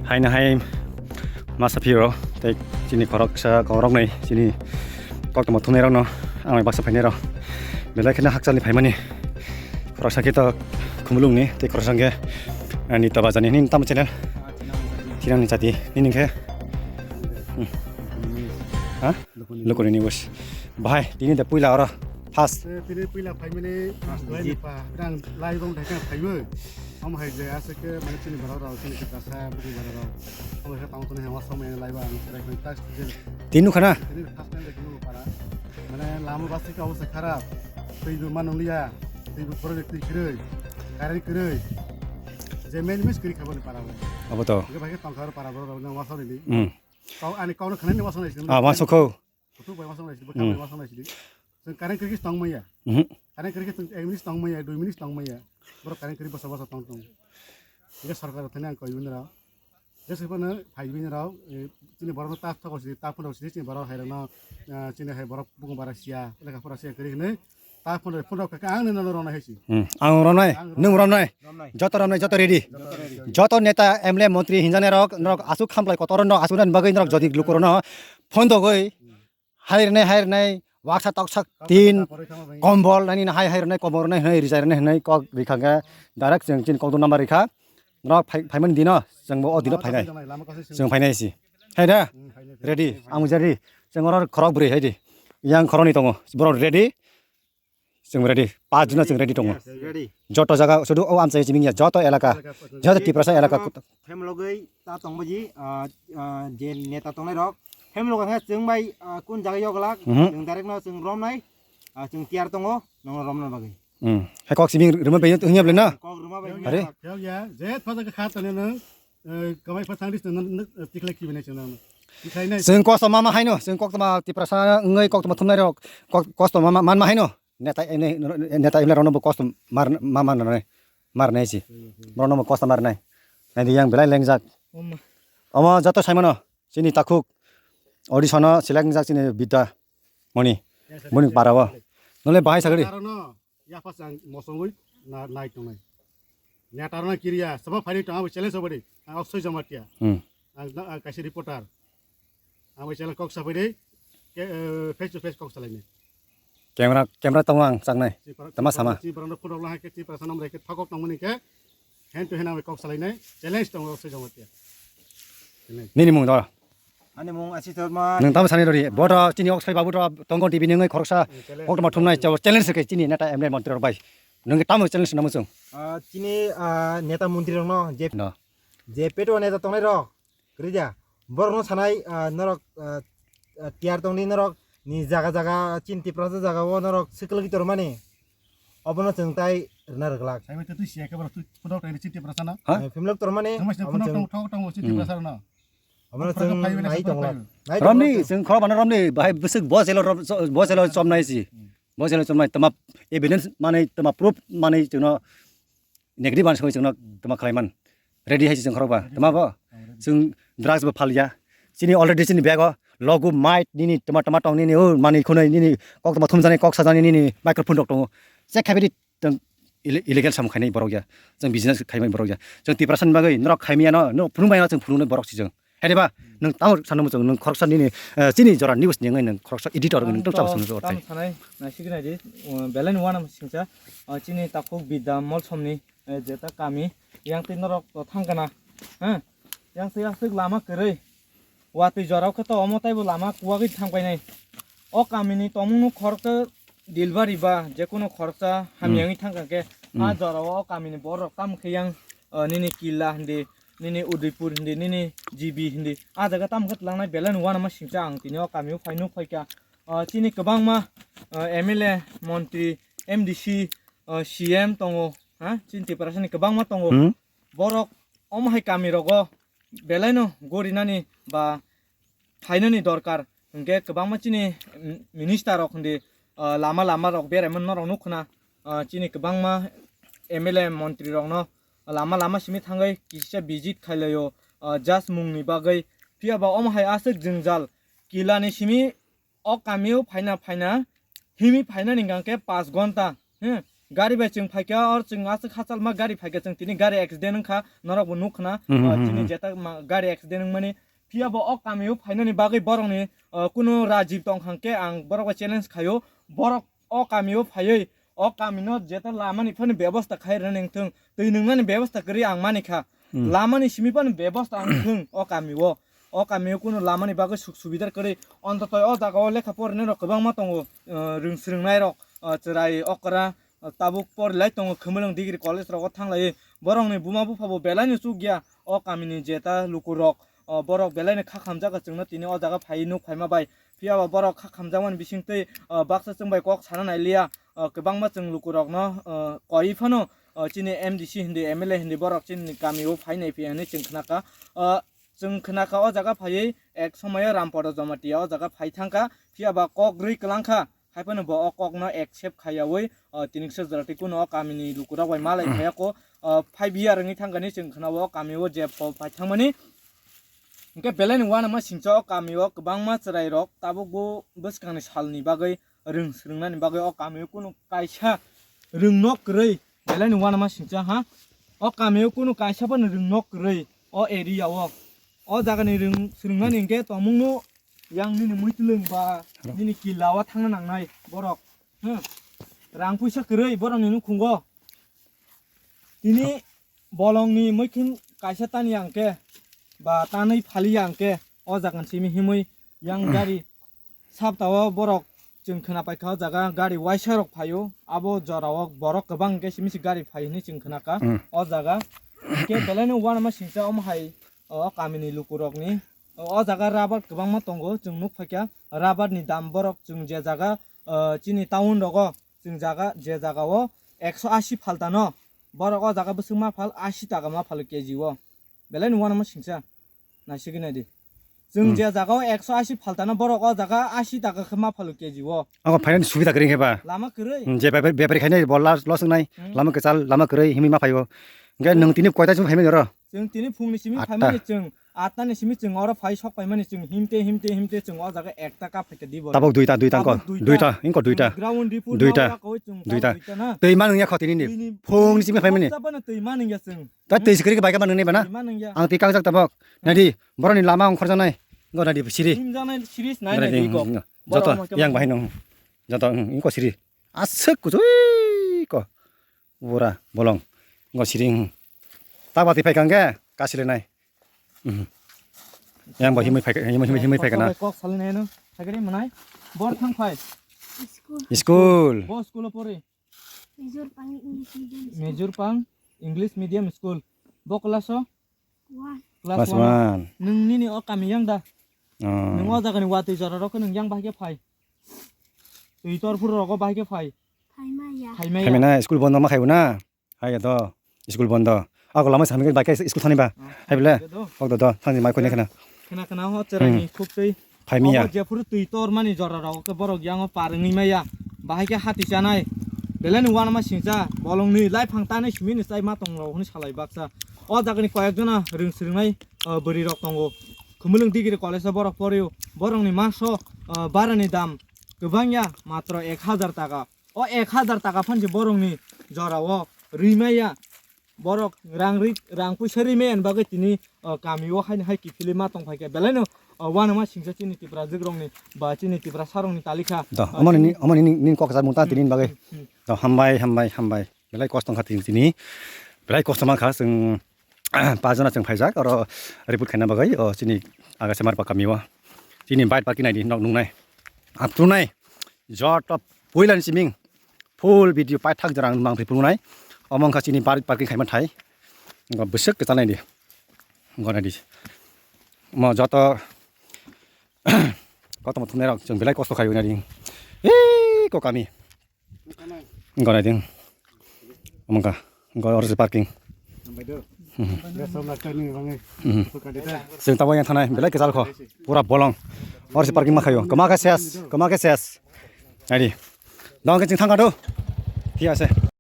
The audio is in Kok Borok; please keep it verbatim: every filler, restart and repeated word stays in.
Haino hai masa phiro tei chini khoroksa khoroknwi chini koktwma thumnairokno ang bai baksa phainairok belai kheno hakchalni phaimani. Khoroksa khe to Khumulungni tei khoroksa khe, eh, Nita Bazarni. Nini tamo channel? Thinangni Chati. Nini khe? Hmm. Ha? Lukuni News. Bahai, tini da puila oro first. Eh, tini puila phaimani, ah, lai nukha, rang lai rong dai khe phaiwi. Omo hai je aswk khe mane chini borok rok, chini khe kasa bwrwi borok rok. Omo khe tamo toni hema somoi lai ba ang try khlai first je. Tini nukha na? Tini first time je kunu para. Mane lama basi ka obo se kharap. Twi bo manung liya. Twi bo project twi kwrwi. Current kwrwi. Je main mis kwrwi kha boni para bo. Abo to. Ge bai khe tong kha para borok rok no ma somoi ni. Hmm. Kau ani kau no khnani ma somoi ni. Ah, ma sokho. Kutuk bai masang naisidi, bwkhak bai masang naisidi. Chwng current kwrwi khe tong maya. Mhm. Current kwrwi khe chwng ek minute tong maya, dui minute tong maya. Borok current kwrwi bwsa bwsa tong tong. Hingke sarkar thani ang koi bini rok. Jesa phano phai bini rok, eh, chini borok no ta thok sidi, ta phano sidi, chini borok hai rok no, eh, chini hai borok bukung bara sia, lekha pora sia kwrwi hinwi. Ta phano, phano kha ang nini no rona haisi. Hmm. Ang romnai, ang nwng romnai. Romnai. Joto romnai, joto ready. Joto ready. Joto neta, M L A, montri hinjani rok, norok asuk khamlai kotor no, asuk nani bagwi norok jodi lukurok no phone dogwi. Hai rwnai, hai rwnai, waksa toksa tin, kombol nani na hai, hai rwnai, kombol rwnai, hai rijai rwnai, hai kok rikha khe, direct chwng chini kok number rikha. Norok phai, phaimani dino, chwng bo o dino phainai. Chwng phainai si. Hai da? Ready? Ang ready. Chwng oro khorok bwrwi hai di. Yang khoroknwi tongo. Borok ready? Chwng ready. Pas jona chwng ready tongo. Yes, ready. Joto jaga sudu o amchai chiming ya. Joto elaka. Elaka, joto Tiprasa elaka. Family logoi ta tongbaji, ah, ah, je neta tongnai rok. Family logoi khe chwng bai, ah, kun jaga yoglak. Mhm. Chwng direct no chwng romnai. Ah, chwng tiyar tongo. Nongno romna bagwi. Hmm. Hai kok simi rwma bai hwnya bwle na? Kok rwma bai. Are? Phiyok ya, je thajak kha tani nang, eh, kamai pha thangdi nang, nang, eh, tikla kibi nai chwng nang. Tikhlai nai. Chwng kosto mama haino, chwng koktwma Tiprasa wngwi koktwma thumnai rok, kok-, kosto mama, manma haino. Neta ene, neta ene rono bo kosto mar, mama nai, mar nai si. Rono bo kosto mar nai. Nai di yang belai lengjak. Oma. Omo joto saimano, chini takhuk, audition o select jak chini Bidya Moni, boni para o. Nole bahai sagri. Karono, yapha chang mosongwi na, nai tongnai. Netarno kiriya, sabo phaini tong, abo challenge obodi. Ang Akshay Jamatia. Hmm. Ang, ang kaisa reporter. Ang bai challenge kok sabai dei. Ke, eh, face to face kok salaini. Camera, camera tongo ang chaknai. Tama sama. Chini borokno phone rok lahai khe, chini prasa namrai khe, thakok tongmani khe, hand to hand ang bai kok salainai. Challenge tongo Akshay Jamatia. Nini mung do? Ani mung Ashish Debbarma. Nwng tamo sani rori. Bodo chini Akshay babu do tongkon T V nungwi khoroksa. Hmm, challenge. Koktwma thumnai chao challenge se chini neta M L A montri rok bai. Nwng tamo challenge namo chwng? Ah, chini, ah, neta montri rok no je, no, je peto neta tongnai rok. Kwrwi da. Borok no sanai, ah, norok, ah, ah, tiyar tongdi norok ni jaga jaga chini Tiprasa jaga o norok swkagwi tormani. Obono chwng tai rwna rwglak. Saibai twi siya khe borok twi phunok tongni chini Tiprasa no. Ha? Eh, phunok tormani. Tamo sini obono phunok chwng tong thok tong chini Tiprasa no. Obono chwng nai tonglak. Nai romni, tonglak chwng. Chwng khorok bana romni, bahai bwswk bo jelo rom-, bo jelo chomnai si. Hmm. Bo jelo chomnai, tama evidence manwi, tama proof manwi chwngno negative answer chwngno tama khlaiman. Ready hai chwng khorok ba, tama bo? Chwng drugs bo phalia. Chini already chini bag o logo mic nini tama, tama tong nini o manwi khwnwi nini kok tama thumjani, kok sajani nini microphone rok tongo. Check khai di. Tang ille-, illegal sam khainai borok ya. Chwng business khaimani borok ya. Chwng Tiprasa ni bagwi norok khaimya no, no phunuk bai no chwng phunuknai borok si chwng. Hai de ba? Nwng tamo sano chwng nwng khoroksa nini, eh, chini jora news ni wngwi nwng khoroksa editor wngwi nwng tamo chao sano jora tamo tai. Sanai, naisik nai di, uh, belai ni wana singcha, uh, chini takhuk Bidya Molsom ni, eh, jeta kami, yang twi norok to thang kana, ha? Yang twi aswk lama kwrwi. Watwi jorao khe to omo taibo lama kuwagwi thang painai. O kamini tongmungno khoroksa delivery ba jekunu khoroksa hamya wngwi thangkha khe, a jorao o kamini borok tamo khe yang, o, nini Killa hindi, nini Udaipur hindi, nini G B hindi, a jaga tamo khe twlangnai belai no uanama singcha ang tini o kamio phai nuk phaikha. O, chini kwbangma, o, M L A, montri, M D C, o, C M tongo, ha? Chini Tiprasani kwbangma tongo. Hmm. Borok omo hai kamirogo belaino gorinani ba phainani dorkar. Hwnkhe kwbangma chini, mm, minister rok hindi, ah, lama lama rok beraimani norok nukkhna, ah, chini kwbangma M L A montri rokno lama lama simi thangwi kisa visit khailaio, ah, just mungni bagwi. Phiyaba omo hai aswk jwngjal Killani simi o kamio phaina phaina himi phainani hwnkhe paanch ghonta, hmm, Gari bai chwng phaikha, or chwng aswk hachal ma gari phaikha, chwng tini gari accident wngkha, norok bo nukkha na, Hmm, ah, hmm, chini hmm. jeta ma gari accident wngmani. Phiya bo o kamio phainani bagwi borokni, ah, kunu rajib tongkha hwnkhe ang borok bai challenge khaio, borok o kamio phaiwi o kamino jeta lamani phano bebosta khai rwna nangthung, twi nwngnani bebosta kwrwi ang manikha. Hmm. Lamani simi phano bebosta ang thung o kamio. O kamio kunu lamani bagwi suk subidar kwrwi. Ontoto o jagao lekha porinai rok kwbangma tongo, ah, rwng swrwngnairok, ah, chwrai okra, ah, tabuk porilai tongo Khumulwng Degree College rogo thanglaiwi. Borokni buma buphabo belaino chukya o kamini jeta lukurok, ah, borok belaino kha khamjak chwngno tini o jaga phaiwi nuk phaima bai. Phiya ba borok kha khamjakmani bisingtwi, ah, baksa chwng bai kok sana nailiya, ah, kwbangma chwng lukurokno, ah, koi phano, ah, chini M D C hindi, M L A hindi borok chini kamio phai naiphiya hinwi chwng khnakha. Ah, chwng khnakha o jaga phaiwi ek somoyo Rampada Jamatia o jaga phai thangkha, phiya ba kok rwi kwlangkha, hai phano bo o kokno accept khaiyawi, ah, tini kisa jora twi kuno o kamini lukurok bai malai phaiya ko, ah, five year wngwi thangkha hinwi chwng khna o kamio je pho phai thangmani. Hwnkhe belai ni uanama singcha o kamio kwbangma chwrai rok tabuk bo bwskangni salni bagwi rwng swrwngnani bagwi o kamio kunu kaisa rwng nok kwrwi belai ni uanama singcha ha. O kamio kunu kaisa phano rwng nok kwrwi o area o. O jagani rwng swrwngnani hwnkhe tongmungno yang nini muitulwng ba nini kila o thangna nangnai borok. Hmm. Rang puisa kwrwi borokni nukhungo. Tini bolongni muikhwng kaisa tani ya hwnkhe, ba tanwi phali ya hwnkhe, o jaga simi himwi yang gari saptao borok chwng khwna paikha o jaga gari waisa rok phaio, abo jorao borok kwbang hwnkhe simi se gari phai hinwi chwng khwnakha. Hmm. O jaga hwnkhe belai no uanama singcha omo hai o kamini lukurokni o jaga rubber kwbangma tongo chwng nukphaikha, rubber ni dam borok chwng je jaga, ah, chini town rogo chwng jaga, je jaga o ekso ashi phalta no, borok o jaga bwswk ma phal ashi taka ma phalo K G o. Belai ni uanama singcha. Naisigwi naidi. Chwng Hmm. je jaga o ekso ashi phalta no, borok o jaga ashi taka khe ma phalo K G o. Abo finance subida kwrwi khe ba. Lama kwrwi. Hmm, je bepari, bepari khainai bo loss, loss wngnai. Hmm. Lama kwchal, lama kwrwi himwi ma phaio. Hwnkhe nwng tini koita simi phaimani oro? Chwng tini phungni simi Atta. phaimani chwng. Atta ni simi chwng oro phai sok paimani chwng himte, himte, himte chwng o jaga ekta kap phaikha di bo. Tabuk duita, duita Tabuk wngkha. duita. Duita, wngkha duita. Chwng ground report Duita. ma ora koi chwng Duita. tabuk duita na. Twi ma nungya kho tini ni. Tini Phung ni simi phai mani. Sabana twi ma nungya chwng. Ta twi sikri ke bai ka ma nung ni bana. Twi ma nungya. Ang twi kangjak tabuk. Nadi, borok ni lama ongkhor janai. Go nadi siri. Him janai siri nai Nadi, nai go. hmm, Borok joto ma ke yang ma bahai nung. Joto, hmm, ingko siri. Aswk kuchui ko. Bura, bolong. Ngo siring. Tabati phai kangge, kasile nai. Mhm. Yang bo himui phai, himui, himui, himui phai kana. Kok salai nai no. Thagri manai. Bor thang phai. School. School. Bo school pori. Major pang English medium school. Major pang English medium school. Bo class o? One. Class Class one. one. Nung nini o kami yang da? Oh. Nung o jaga ni watui jora rok nung yang bahai ke phai. Tui tor phuru rogo bahai ke phai. Phaimaya. Phaimaya. Phaimaya na, school bondo ma khaibo na? Hai ya to, school bondo. Ako lama sambil baik school thani ba. Oh, Hai bele. Bedo. Kok do do, thang di mai khone khana. Khana khana ho cherai ni Hmm. khuk tei. Phaimaya. Obo je phuru tui tor mani jora rok ke borok yang o par wngwi maya. Bahai ke hati chanai. Belai ni uanama singcha, bolong ni lai phang tanai simi ni chai ma tong rok hwnwi salai baksa. O jaga ni koyek jona rwng swrwngnai, ah, bwrwi rok tongo. Khumulwng Degree College o borok porio. Borok ni maso, ah, bara ni dam kwbang ya, matro ek hajar taka. O ek hajar taka phan se borok ni jora o rwi maya. Borok rang ri, rang puisa ri maya ni bagwi tini, ah, kami o haini hai kiphilwi ma tong phai khe. Belai no, ah, uanama singcha chini Tiprajwk rok ni ba chini Tiprasa rok ni talikha. Do, Ah, omo ni, chini omo ni, ni kok jar mung ta tini ni bagwi. Hmm, hmm. Do, hambai, hambai, hambai. Belai kosto wngkha tini, tini. Belai kosto mankha chwng, pajana chwng phaijak, oro report khaina bagwi, o chini Agasimar pa kami o. Chini bike parking naidi, nok nungnai. Aptunai. Joto puilani siming. Full video paithak jora ang mang phai phunuknai. Omo wngkha chini bike parking khaima thai. Wngkha bwswk kwchal naidi. Wngkha naidi. Omo joto kotorma thumnairok chwng belai kosto khaio naidi. Eee, ko kami. Wngkha naidi. Omo wngkha. Wngkha oro se parking. Mhm. Chwng tabuk yang thanai belai kwchal kho. Pura bolong. Oro se parking ma khaio. Kwma khe ses. Kwma khe ses. Naidi. Dong khe chwng thangkha do. Thik ase.